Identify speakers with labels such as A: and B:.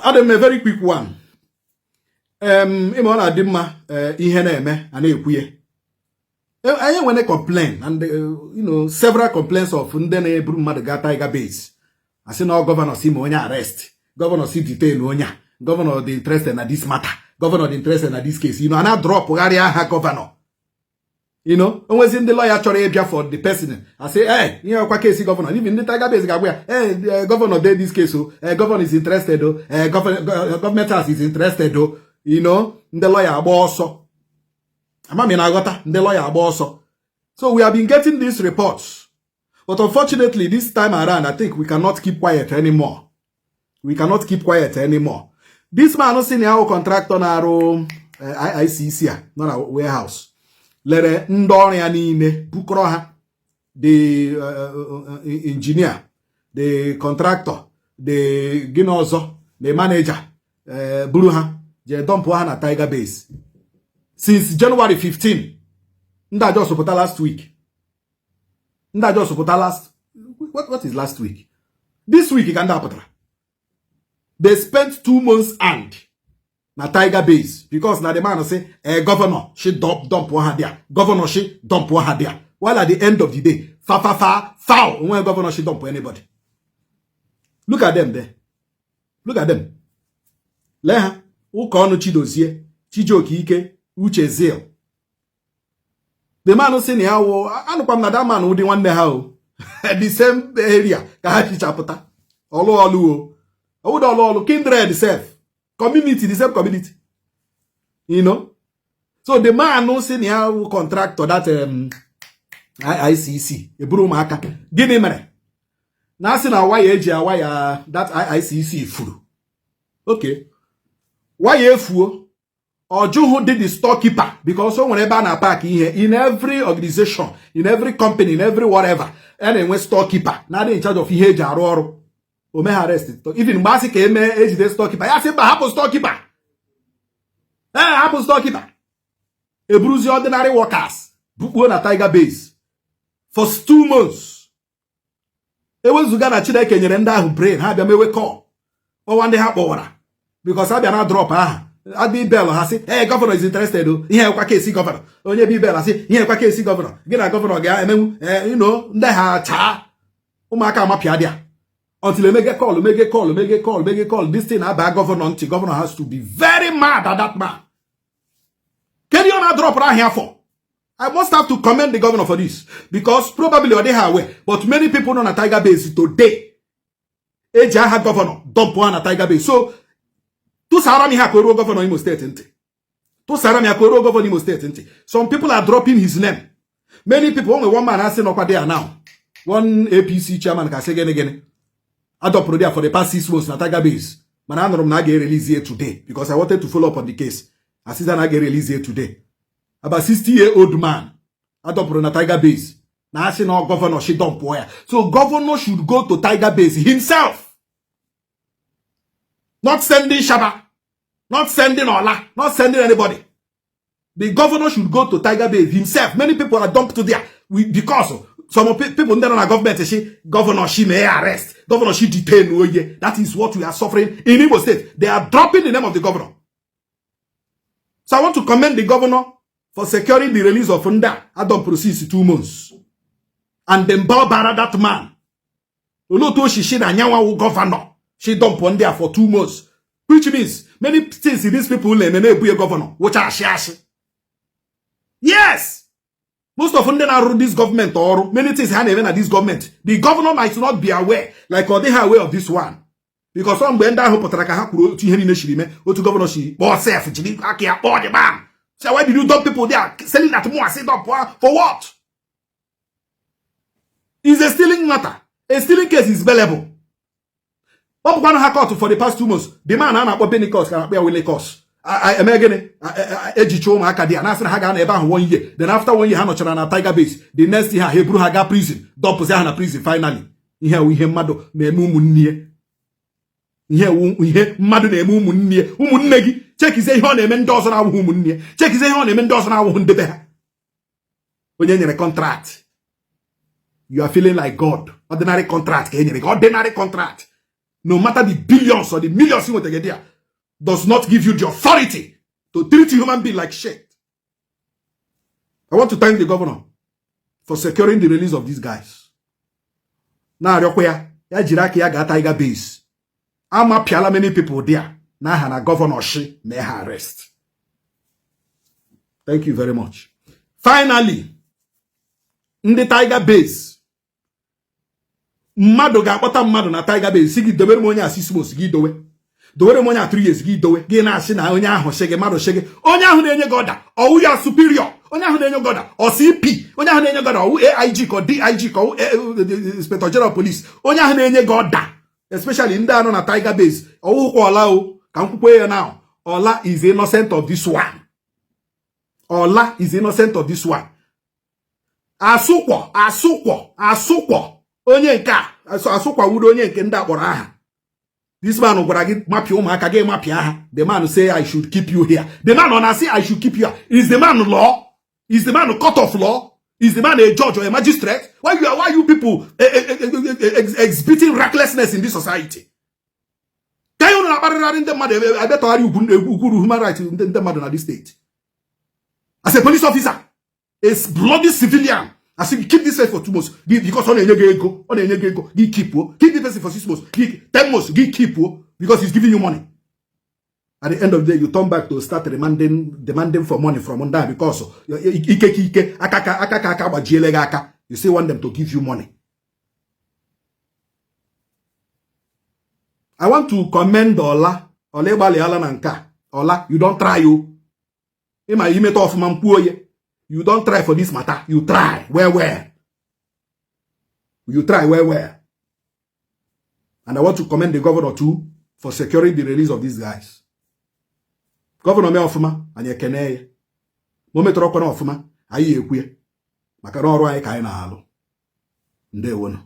A: Adị m a very quick one. Ịma ọ na-adị mma ihe na-eme a na-ekwu ya. Anyị nwere complain and several complaints of ndị na-eburu mmadụ gaa Tiger Base, asị na governor si ma onye arrest, governor si detain onye a, governor dị interested na this matter, governor dị interested na this case. A na-adropụgharị aha governor. Onwezi ndị lawyer chọrọ ịbịa for the person, asị ee, ihe ọkwa case governor. Even ndị Tiger Base ga-agwa ya, ee, governor dey this case o, ee, governor is interested o, ee, government house is interested o. Ndị lawyer agba ọsọ. Ama m na-aghọta, ndị lawyer agba ọsọ. So we have been getting these reports, but unfortunately, this time around, I think we cannot keep quiet anymore. We cannot keep quiet anymore. This man si na ya contractor na-arụ IICC a nọ na warehouse lere ndị ọrụ ya niile, bukọrọ ha, the engineer, the contractor, the gịnị ọzọ, the manager, buru ha jee dumpụ ha na Tiger Base since January 15. Ndị a just pụta last week. Ndị a just pụta last, what is last week? This week ka ndị a pụtara. They spent 2 months and na Tiger Base because na the man say governor shi dump ha there, governor shi dump ha there, while at the end of the day, fa fa fa foul onwe governor shi dump anybody. Look at them there, look at them. Lee ha: Ụka ọnụ, Chidozie, Chijioke, Ike, Uche, Zeal. The man si na ya wụ, anụkwa m na that man ụdị nwanne ha o, the same area ka ha chichapụta ọlụ ọlụ o, ọwụda ọlụ ọlụ, kindred sef, community, the same community. So the man si na ya wụ contractor that IICC eburu ụmụaka. Gịnị mere na asị na waya eji awaya that IICC furu? Okay, waya efuo, ọ jụghụ dị the storekeeper, because o nwere ebe a na-apak ihe. In every organization, in every company, in every whatever, a na-enwe storekeeper na-adị in charge of ihe eji arụ ọrụ. O megha arrest. Even mgbe a sị ka eme ejide storekeeper, ya sị mba, hapụ storekeeper, ee, hapụ storekeeper. Eburuzi ordinary workers bukpuo na Tiger Base for 2 months. Ewezụga na Chineke nyere ndị ahụ brain, ha bịa mewe call, kpọwa ndị ha kpọwara, because a bịa na drop aha adị bel, ha sị, "Ee, governor is interested o, ihe ekwa case governor." Onye bi bel asị, "Ihe ekwa case governor, gị na governor ga-emenwu." Ndị ha chaa ụmụaka amapịa dị a until emege call, mege call, mege call, mege call. This thing aba governor ntị. Governor has to be very mad at that man. Kedu ihe ọ na-adropụrụ ahịa for? I must have to commend the governor for this, because probably ọ dịghị aware, but many people nọ na Tiger Base today, eji aha governor dump ha na Tiger Base. So tụsara m ihe a ka o ruo governor Imo State ntị. Tụsara m ya ka o ruo governor Imo State ntị. Some people are dropping his name. Many people, onwe one man asị nọkwa there now, one APC chairman, ka sị gịnị gịnị adọpụrụ there for the past 6 months na Tiger Base. Mana anụrụ m na a ga-erelease it today, because I wanted to follow up on the case. Asịza na a ga-erelease it today. About 60-year old man adọpụrụ na Tiger Base na asị na governor shi dumpụọ ya. So governor should go to Tiger Base himself, not sending Shaba, not sending Ola, not sending anybody. The governor should go to Tiger Base himself. Many people are dumped to there because some of people ndị nọ na gọọmenti shi governor shi may arrest, governor shi detain oye. That is what we are suffering in Imo State. They are dropping the name of the governor. So I want to commend the governor for securing the release of Nda Adam since 2 months and then bara that man. Olee otu o shi na anyanwụ governor shi dump ndị a for 2 months, which means many things these people na-eme na-ebu governor wụcha ashị ashị. Yes, most of ndị na-arụ this government ọrụ, many things ha na-eme na this government, the governor might not be aware, like ọ dịghị aware of this one, because ọ mgbe ndị ahụ pụtara ka ha kwuru otu ihe niile shiri mee, otu governor si kpọọ sef, jiri aka ya kpọọ the man, say, "Why did you dump people there?" Selling that mụ asị dump for what is a stealing matter. A stealing case is bailable. Ọ bụkwanụ ha court for the past 2 months. The man a na-akpọ Benicos, ka na-akpọ ya Willicos, eme gịnị? Ejicha ụmụaka dị ya na-asị na ha ga-anọ ebe ahụ one year. Then after one year ha nọchara na Tiger Base, the next year ha eburu ha gaa prison, dumpụzi ha na prison finally. Ihe ewu ihe mmadụ na-eme ụmụnne ya. Ihe ewu ihe mmadụ na-eme ụmụnne ya. Ụmụnne gị, chekizie ihe ọ na-eme ndị ọzọ na-awụghị ụmụnne ya. Chekizie ihe ọ na-eme ndị ọzọ na-awụghị ndebe ha. Onye nyere contract, you are feeling like God. Ordinary contract ka e nyere gị, ordinary contract. No matter the billions or the millions you nwetara there, does not give you the authority to treat human being like shit. I want to thank the governor for securing the release of these guys. Na-arịọkwa ya, ya jiri aka ya gaa Tiger Base. Amapịala many people there n'aha na governor shi mee ha arrest. Thank you very much. Finally, ndị Tiger Base, mmadụ ga-akpọta mmadụ na Tiger Base, si gị dobere m onye a 6 months, gị dowe. Dowere m onye a 3 years, gị dowe. Gị na-asị na onye ahụ sị gị, mmadụ sị gị, onye ahụ na-enye gị order, ọwụ ya superior? Onye ahụ na-enye gị order, ọ CP? Onye ahụ na-enye gị order, ọwụ AIG ka ọ DIG ka ọwụ Inspector General Police? Onye ahụ na-enye gị order, especially ndị anọ na Tiger Base, ọwụkwa Ọla o. Ka m kwukwe ya now, Ọla is innocent of this one. Ọla is innocent of this one. Asụkwọ, asụkwọ, asụkwọ, onye nke a asụkwa wuru onye nke ndị akpọrọ aha. This man gwara gị mapịa ụmụaka gị, mapịa ha. The man say, "I should keep you here." The man ọ na-asị, "I should keep you here." Is the man law? Is the man court of law? Is the man a judge or a magistrate? Why you people exhibiting recklessness in this society? Ka ihe unu na-akparịrarị ndị mmadụ, abịatọgharị ugwu ugwu human rights ndị mmadụ na this state. As a police officer, a bloody civilian, asị gị keep this person for 2 months gị, because ọ na-enye gị ego, ọ na-enye gị ego, gị keep o. Keep this person for 6 months, gị, 10 months, gị keep o, because he's giving you money. At the end of the day, you turn back to start demanding for money from ndị a, because ike ka ike aka ka aka ka aka gbajiele gị aka. You still want them to give you money. I want to commend Ọla. Ọla, ịgbalịala na nke a. Ọla, you don try o. Ịma imeta ọfụma mkpuo ye. You don try for this matter. You try well well. You try well well. And I want to commend the governor too for securing the release of these guys. Governor mee ọfụma, anyị ekene ya. Ma o metọrọ ọkwana ọfụma, anyị ekwu ya, maka na ọrụ anyị ka anyị na-alụ. Ndewonu.